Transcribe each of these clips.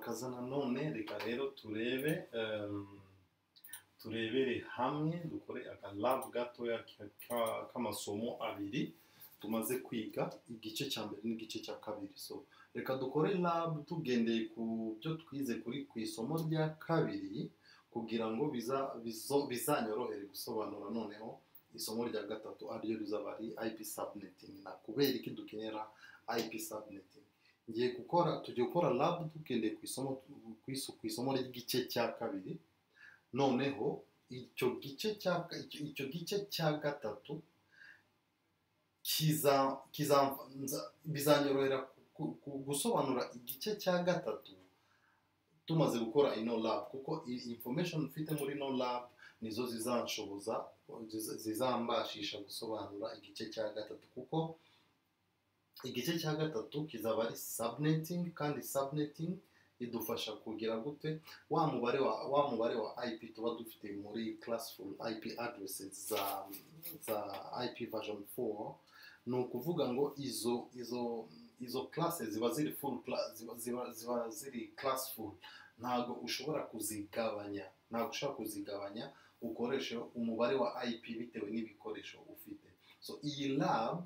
Murakaza nanone. Reka rero turebe, turebere hamwe, dukore aka lab gatoya k'amasomo abiri tumaze kwiga, igice cya mbere n'igice cya kabiri. So reka dukore lab tugendeye ku byo twize ku isomo rya kabiri, kugira ngo bizanyorohere gusobanura noneho isomo rya gatatu, ariryo rizaba ari IP subnetting, na kubera iki dukenera IP subnetting. Ngiye gukora, tugiye gukora lab tugendeye ku isomo ry'igice cya kabiri. Noneho icyo gice cya gatatu bizanyorohera gusobanura igice cya gatatu tumaze gukora ino lab, kuko information mfite muri ino lab nizo zizanshoboza, zizambashisha gusobanura igice cya gatatu, kuko igice cya gatatu kizaba ari subnetting. Kandi subnetting idufasha kugira gute? Wa mubare wa IP tuba dufite muri classful IP addresses za IP version 4, ni ukuvuga ngo izo classes ziba ziri full class, ziba ziri classful. Ntabwo ushobora kuzigabanya, ntabwo ushobora kuzigabanya ukoreshe umubare wa IP bitewe n'ibikoresho ufite. So iyi lab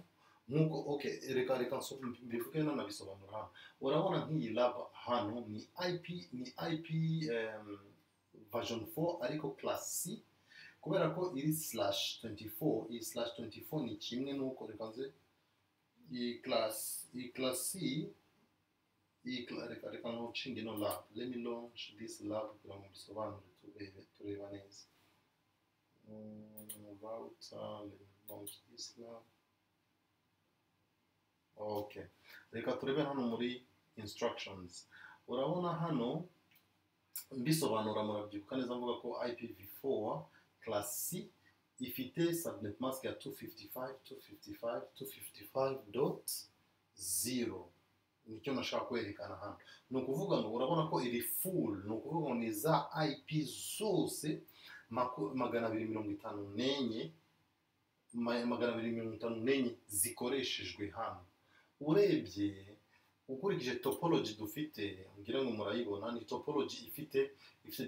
nkuko, okay, reka mbivuge nanabisobanura hano. Urabona nk'iyi lab hano ni IP version 4, ariko class C, kubera ko iri /24. Iyi /24 ni kimwe n'uko, reka nze iyi class C, reka launchinge ino lab. Let me launch this lab kugira ngo mbisobanure, turebe, tureba neza. Router, let me launch this lab. Okay, reka turebe hano muri instructions. Urabona hano mbisobanura, murabyibuka neza, mvuga ko IPv4 class C ifite subnet mask ya 255 255 255.0. Nicyo nashaka kwerekana hano. Ni ukuvuga ngo urabona ko iri full, ni ukuvuga ngo ni za IP zose 254, 254 zikoreshejwe hano. Urebye ukurikije topology dufite, ngira ngo murayibona, ni topology ifite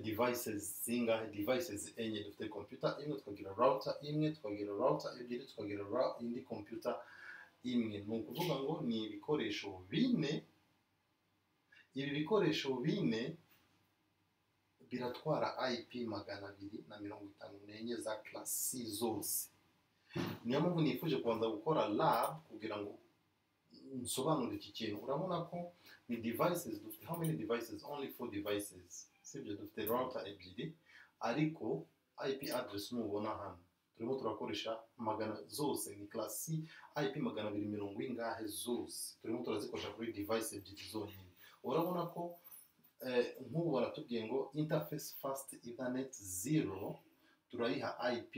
devices zingahe? Devices enye. Dufite computer imwe, tukagira router imwe, tukagira router ebyiri, tukagira indi computer imwe. Ni ukuvuga ngo ni ibikoresho bine. Ibi bikoresho bine biratwara IP 254 za class C zose. Niyo mpamvu nifuje kubanza gukora lab kugira ngo nsobanure iki kintu. Urabona ko ni devices dufite, how many devices? Only four devices, sibyo? Dufite router ebyiri, ariko IP address mubona hano turimo turakoresha magana zose ni class C, IP magana abiri mirongo ingahe zose turimo turazikoresha kuri device ebyiri zonyine. Urabona ko nk'ubu baratubwiye ngo interface fast ethernet 0 turayiha IP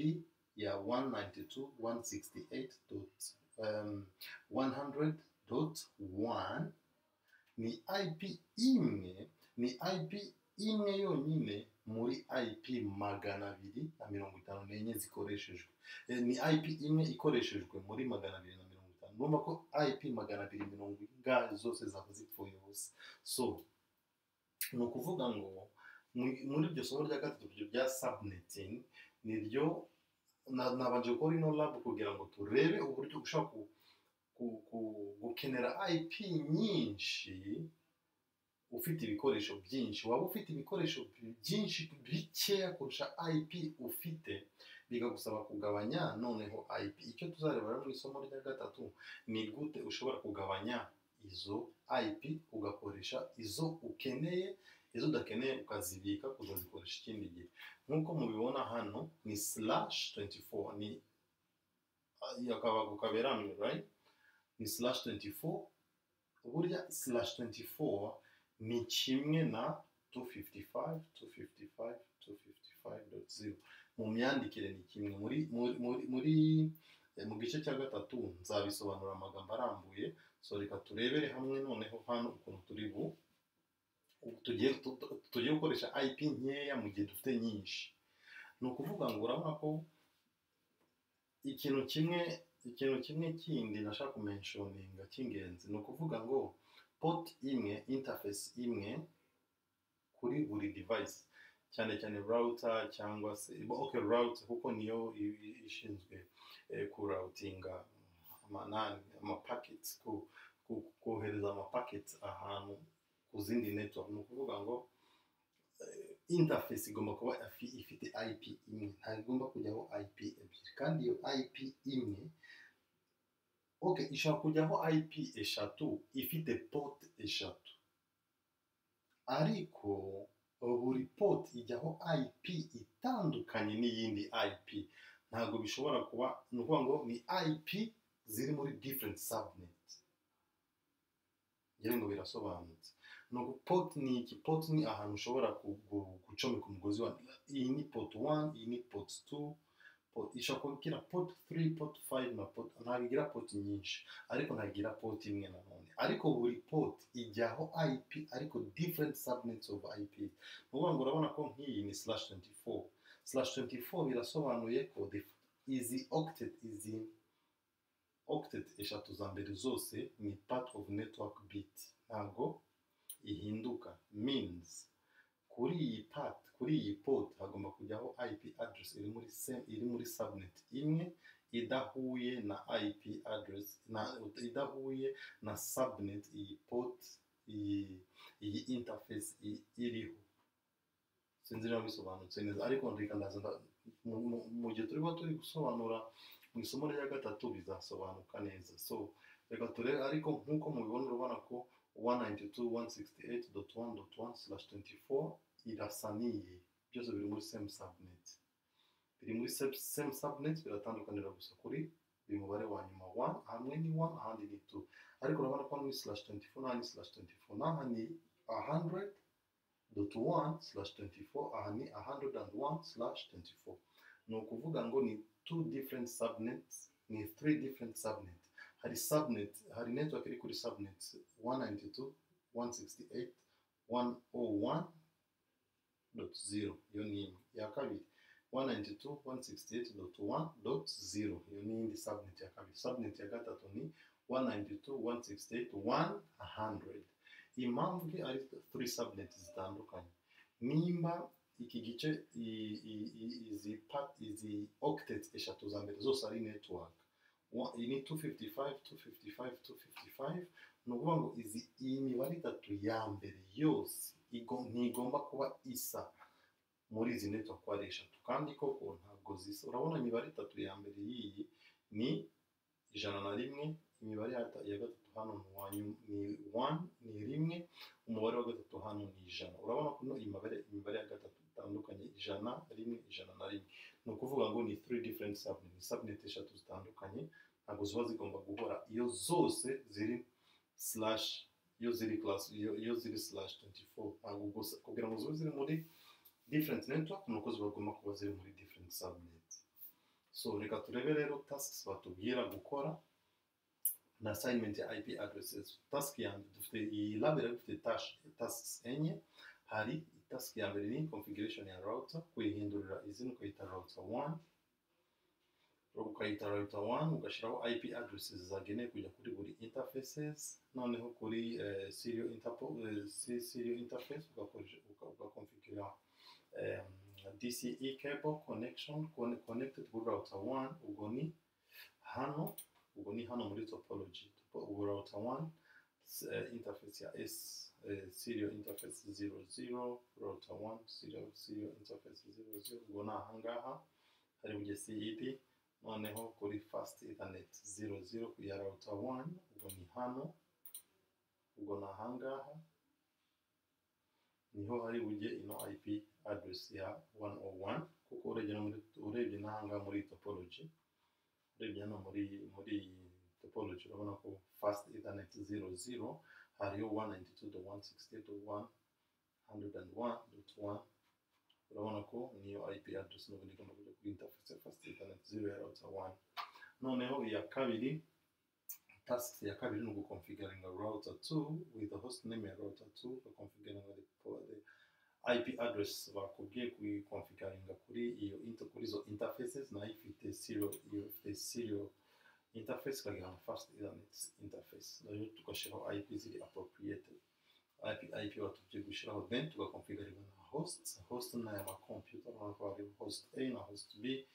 ya 192.168.100.1. Ni IP imwe, ni IP imwe yonyine muri IP 254 zikoreshejwe. Ni IP imwe ikoreshejwe muri 250. Urumva ko IP magana abiri mirongo ingahe zose zaba zipfuye ubusa. So ni ukuvuga ngo muri iryo somo rya gatatu rya subnetting niryo nabanje gukora ino lab kugira ngo turebe uburyo ushobora gukenera IP nyinshi ufite ibikoresho byinshi. Waba ufite ibikoresho byinshi bikeya kurusha IP ufite, bikagusaba kugabanya noneho IP. Icyo tuzareba rero mu isomo rya gatatu ni gute ushobora kugabanya izo IP, ugakoresha izo ukeneye, izo udakeneye ukazibika kuzazikoresha ikindi gihe. Nk'uko mubibona hano ni /24, ni akabago kaberamye, right? Ni /24. Burya /24 ni kimwe na 255 255 255.0 mu myandikire, ni kimwe. Muri mu gice cya gatatu nzabisobanura amagambo arambuye. So reka turebere hamwe noneho hano ukuntu turi bu ubu tugiye gukoresha IP nkeya mu gihe dufite nyinshi. Ni ukuvuga ngo urabona ko ikintu kimwe kindi nashaka kumentioninga cy'ingenzi, ni ukuvuga ngo port imwe, interface imwe. buri device, cyane cyane router cyangwa se, okay, router kuko niyo ishinzwe kuroutinga amanani, ama packets, kohereza ama packets ahantu ku zindi network. Ni ukuvuga ngo interface igomba kuba ifite IP imwe, ntabwo igomba kujyaho IP ebyiri. Kandi iyo IP imwe, okay, ishobora kujyaho IP eshatu ifite port eshatu, ariko buri port ijyaho IP itandukanye n'iyindi IP. Ntabwo bishobora kuba, ni ukuvuga ngo ni IP ziri muri different subnet. Ngira ngo birasobanutse. Ni uku, port ni iki? Port ni ahantu ushobora gucomeka umugozi wa, iyi ni port 1, iyi ni port 2. Port ishobora kugira port 3, port 5 na port, ntabwo igira port nyinshi, ariko ntabwo igira port imwe nanone. Ariko buri port ijyaho IP, ariko different subnets of IP. Ni ukuvuga ngo urabona ko nk'iyi ni /24. /24 birasobanuye ko izi octet, izi octet eshatu za mbere zose ni part of network bit, ntabwo ihinduka. Means kuri iyi part, kuri iyi port hagomba kujyaho IP address iri muri same, iri muri subnet imwe idahuye na IP address na idahuye na subnet iyi port, iyi interface iriho. Sinzi niba bisobanutse neza, ariko reka ndaza mu gihe turimo turi gusobanura mu isomo rya gatatu bizasobanuka neza. So reka turebe. Ariko nk'uko mubibona, urabona ko 192.168.1.1/24 irasa n'iyi, byose biri muri same subnet, biri muri same subnet. Biratandukanira gusa kuri uyu mubare wa nyuma 1, hamwe ni 1, ahandi ni 2. Ariko urabona ko hano ni /24, n'aha ni /24, n'aha ni 100.1/24, aha ni 101/24. Ni ukuvuga ngo ni two different subnets, ni three different subnet. Hari subnet, hari network iri kuri subnet 192 168 101.0, iyo ni imwe. Iya kabiri 192 168.1.0, iyo ni iyindi subnet ya kabiri. Subnet ya gatatu ni 192 168 100. Impamvu ari three subnet zitandukanye, nimba iki gice izi part, izi octets eshatu za mbere zose ari network, iyi ni 255 255 255. Ni ukuvuga ngo izi, iyi mibare itatu ya mbere yose ntigomba kuba isa muri izi network uko ari eshatu. Kandi koko ntabwo zisa. Urabona imibare itatu ya mbere y'iyi ni 101, imibare ya gatatu hano ni one, ni rimwe, umubare wa gatatu hano ni 100. Urabona ko imibare ya gatatu itandukanye, 100, 1, 101. Ni ukuvuga ngo ni three different subnet, ni subnet eshatu zitandukanye, ntabwo ziba zigomba guhora iyo zose ziri slash, iyo ziri class, iyo ziri /24. Ntabwo gusa kugira ngo zibe ziri muri different network ni uko ziba zigomba kuba ziri muri different subnet. So reka turebe rero tasks batubwira gukora na assignment ya IP addresses. Task ya mbere dufite, iyi lab iraba ifite tasks enye. Hari task ya mbere, ni configuration ya router, kuyihindurira izina ukayita router 1, ukayita router 1, ugashyiraho IP addresses zagenewe kujya kuri buri interfaces. Noneho kuri serial interface ugakoresha ugakonfigura DCE cable connection connected kuri router 1. Ubwo ni hano, ubwo ni hano muri topology. Ubwo router 1 interface ya S serial interface 00, router 1 serial interface 00, ubwo ni ahangaha hari bujye CED. Noneho kuri fast ethernet 00 ya router 1, ubwo ni hano, ubwo ni ahangaha niho hari bujye ino IP address ya 101, kuko urebye no muri, urebye n'ahangaha muri topology, urebye hano muri topology, urabona ko fast ethernet 00 hariho 192.168.101.1. Urabona ko niyo IP address n'ubundi igomba kujya kuri interface ya fast ethernet 0 ya router 1. Noneho iya kabiri, task ya kabiri ni ugukonfiguringa router 2 with the host name ya router 2, ugakonfiguringa the IP address bakubwiye kuyikonfiguringa kuri iyo kuri izo interfaces. Nayo ifite serial, iyo ifite serial interface, ikagira na fast ethernet interface, nayo tugashyiraho IP ziri appropriate. IP batubwiye gushyiraho, then tugakonfigura na host. Host ni aya makompiyuta, urabona ko hari host A na host B.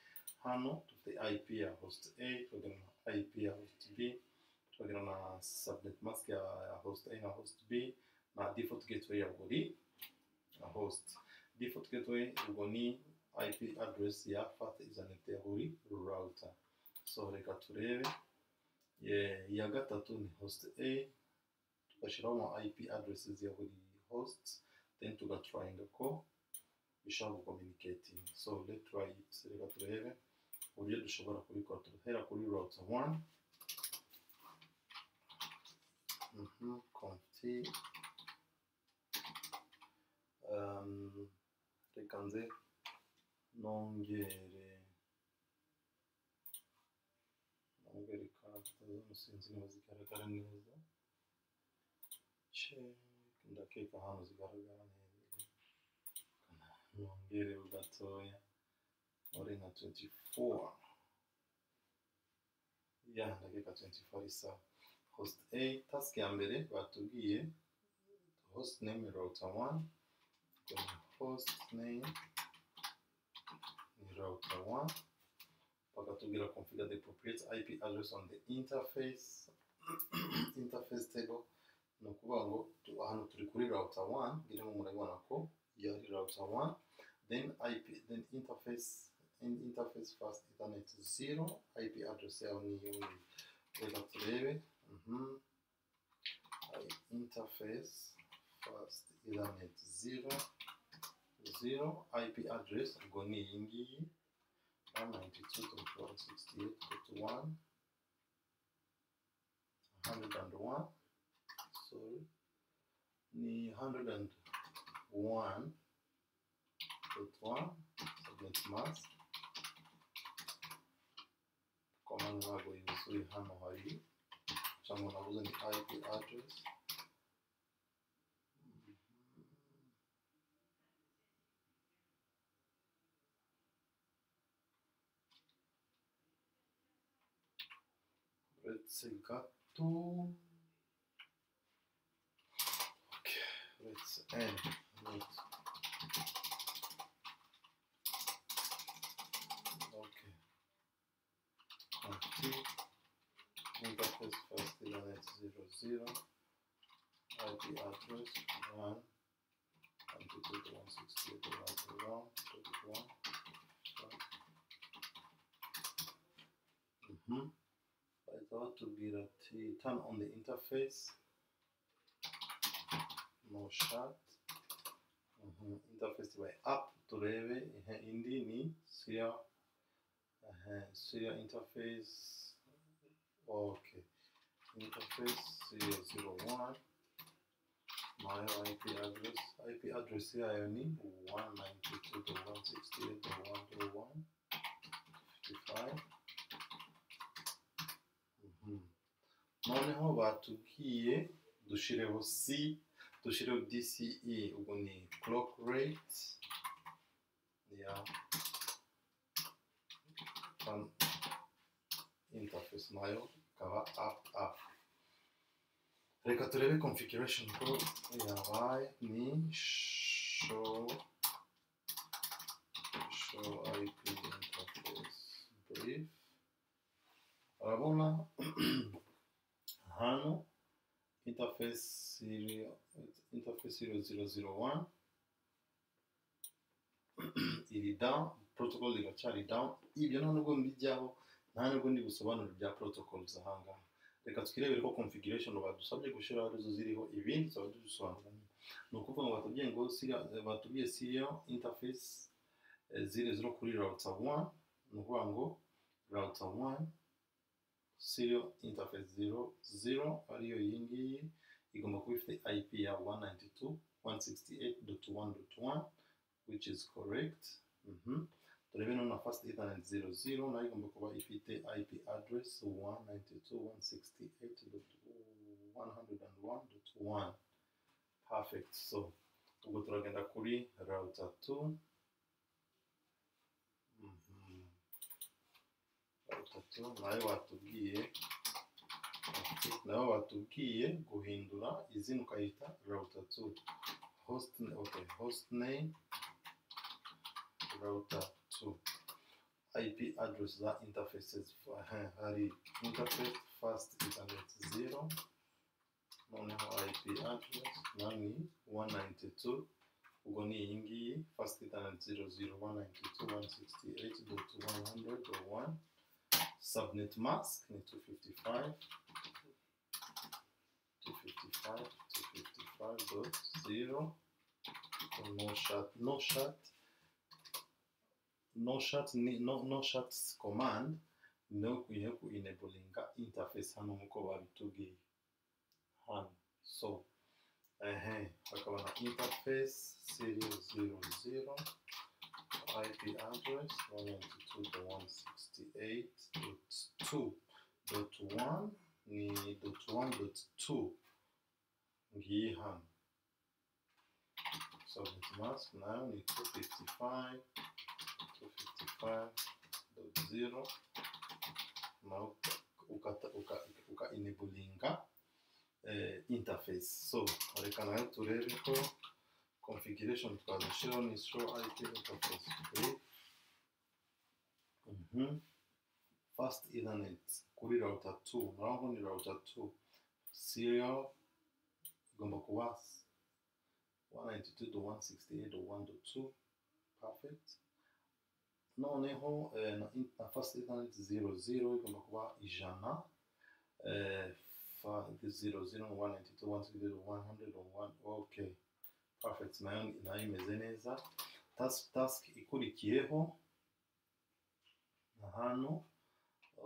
Hano dufite IP ya host A, tukagira na IP ya host B, tukagira na subnet mask ya host A na host B, na default gateway ya buri host. Default gateway ubwo ni IP address ya fast ethernet ya buri router. So reka turebe iya gatatu ni host A, tugashyiraho IP addresses ya buri host, then tugatryinga ko bishobora gucommunicating. So let's try it. Reka turebe uburyo dushobora kubikora. Turahera kuri router 1. Conf t, reka nze nongere karata sinzi niba zigaragara neza. Check, ndakeka hano zigaragara neza. Nongere gatoya muri nka 24. Ya, ndakeka 24 isa. Host A, task ya mbere batubwiye host name router 1, host name ni router 1, bakatubwira configure the appropriate IP address on the interface interface table. Ni ukuvuga ngo hano turi kuri router 1, ngira ngo murabibona ko yari router 1, then IP, then interface interface fast ethernet 0, IP address yaho ni iyo. Reka turebe interface fast ethernet 0 0, IP address ubwo ni iyi ngiyi 192.168.1 101, sorry, ni 101.1 subnet mask. Command ntabwo yuzuye hano, hari cyangwa nabuze ni IP address. Uretse gato, okay, let's end. Okay, config interface fast ethernet 00, IP address 192.168.1.1. Bahita batubwira ati turn on the interface, no shut. Interface by up, turebe indi ni serial, serial interface. Okay, interface 001, nayo IP address, IP address yayo ni 192.168.1.1.55. Noneho batubwiye dushireho C, dushireho DCE, ubwo ni clock rate ya interface, nayo ikaba up up. Reka turebe configuration ko yabaye ni show IP interface brief. Urabona hano interface 0001 iri down, protocol iracyari down. Ibyo nta nubwo mbijyaho, nta nubwo ndi busobanure bya protocols ahangaha. Reka twirebere ko configuration badusabye gushyiraho arizo ziriho, ibindi tuzaba dusobanura. Ni ukuvuga ngo batubwiye ngo batubwiye serial interface 00 kuri router 1, ni ukuvuga ngo router 1 serial interface 00 ariyo iyi ngiyi igomba kuba ifite IP ya 192.168.1.1, which is correct. Turebe none fast ethernet 00 nayo igomba kuba ifite IP address 192.168.101.1. Perfect. So ubwo turagenda kuri router 2. Router 2 nayo batubwiye Nabo batubwiye guhindura izina ukayita router 2. Host, okay, host name router 2. IP address za interfaces, hari interface fast ethernet 0, noneho IP address nayo ni 192, ubwo ni iyi ngiyi fast ethernet 00 192.168.100.1. Subnet mask ni 255 255 255.0. No shut, no shut, no shut, no, no shut command no kuyihe ku enablinga interface hano nkuko babitubwiye hano. So hakaba na interface serial 00, IP address 192.168.2.1 ni .1.2 ngiyi hano. Subnet mask nayo ni 255 255.0, naho uka enablinga interface. So reka nayo turebe ko configuration twazishyiraho ni show IP interface brief. Fast ethernet kuri router 2, naho ni router 2 serial igomba kuba 192.168.1.2, perfect. Noneho na fast ethernet 00 igomba kuba 100, 00 192.168.101. Okay, perfect, nayo imeze neza. Task ikurikiyeho na hano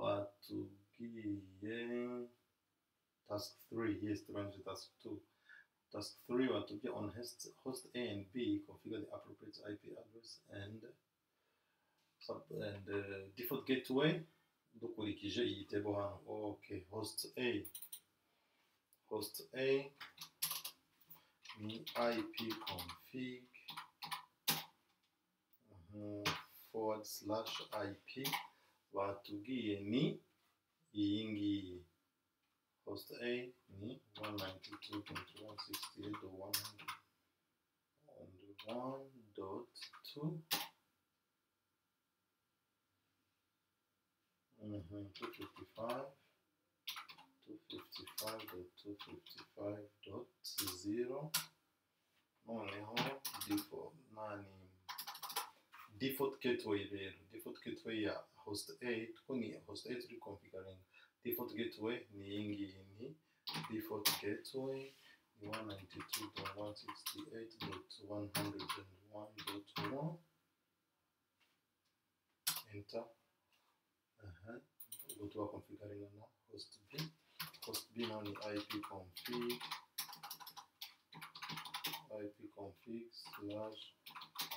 batubwiye task 3. Yes, turangije task 2. Task 3 batubwiye on host A and B configure the appropriate IP address and default gateway dukurikije iyi table hano. Okay, host A ni IP config /IP batubwiye ni iyi ngiyi. Host A ni 192.168.101.2, 255 255.255.0. Noneho default gateway rero, default gateway ya host A, kuko ni host A turi configuring. Default gateway ni iyi ngiyi, ni default gateway ni 192.168.101.1, enter. Ubwo tuba configuring na host B. Host B naho ni IP config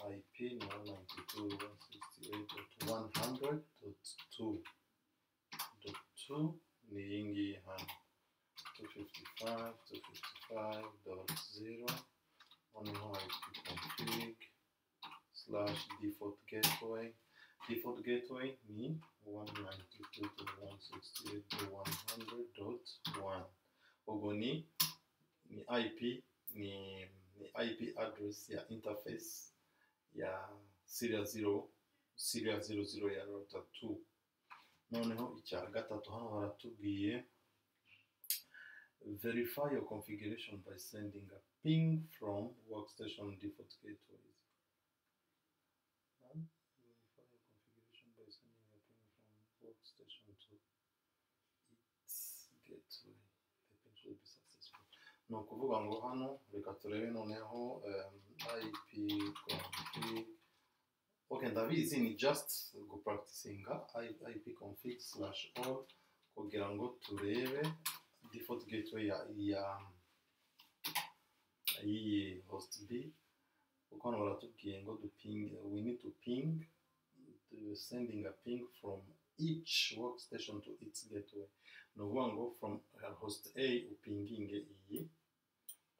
/IP 192.168.100.2.2 ni iyi ngiyi hano 255 255.0. Noneho IP config /default gateway. Default gateway ni 192.168.100.1. Ubwo ni IP ni IP address ya interface ya serial 0 serial 00 ya router 2. Noneho icya gatatu hano baratubwiye verify your configuration by sending a ping from workstation default gateways. Verify your configuration by sending a ping from workstation to its gateway. The ping should be successful. Ni ukuvuga ngo hano reka turebe noneho IP config. Okay, ndabizi ni just gupracticinga IP config /all kugira ngo turebe default gateway ya iyi host B, kuko hano baratubwiye ngo ping, we need to ping, sending a ping from each workstation to its gateway. Ni ukuvuga ngo from host A upinginge iyi,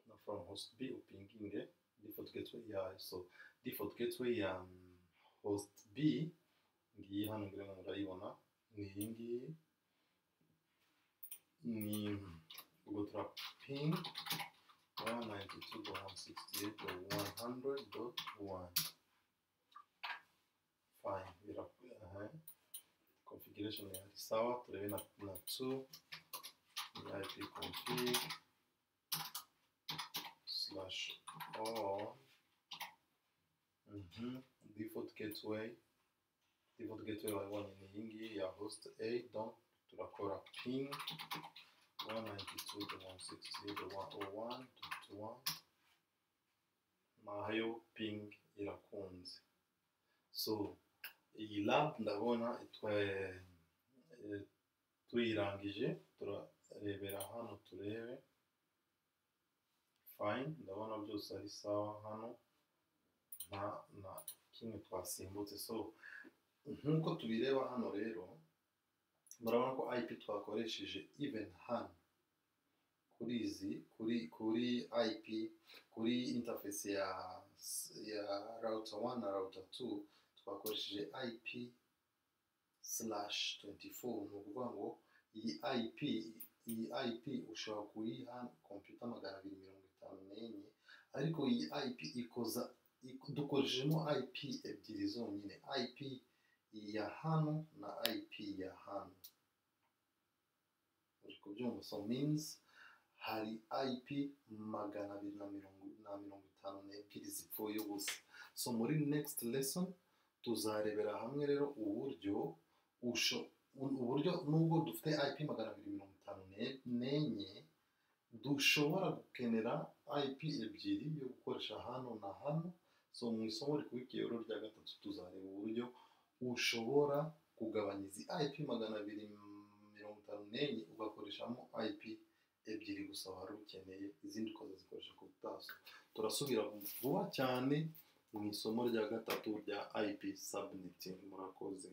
na from host B upinginge default gateway yayo. So default gateway ya host B ngiyi hano, ngira ngo murayibona, ni iyi ngiyi Ni ubwo tura ping 192.168.100.1. Fine, configuration yari sawa. Turebe na 2, ni ip config slash all. Default gateway, default gateway wabonye ni iyi ngiyi ya host A. Donc turakora ping 192.168.101.1, nayo ping irakunze. So iyi lab ndabona tuyirangije. Turarebera hano turebe. Fine, ndabona byose ari sawa hano, nta na kimwe twasimbutse. So nk'uko tubireba hano rero, murabona ko IP twakoresheje, even hano kuri izi, kuri IP, kuri interface ya router 1 na router 2, twakoresheje IP slash 24. Ni ukuvuga ngo iyi IP ushobora kuyiha computer 254, ariko iyi IP ikoza dukoreshejemo IP ebyiri zonyine, IP ya hano na IP ya hano. Uri kubyumva? So means hari IP 252 zipfuye ubusa. So muri next lesson tuzarebera hamwe rero uburyo nubwo dufite IP 254, dushobora gukenera IP ebyiri yo gukoresha hano na hano. So mu isomo rikurikiye rero rya gatatu, tuzareba uburyo ushobora kugabanya izi IP 254, ugakoreshamo IP ebyiri gusa wari ukeneye, izindi ukazazikoresha ku butaso. Turasubira vuba cyane mu isomo rya gatatu rya IP subnetting. Murakoze.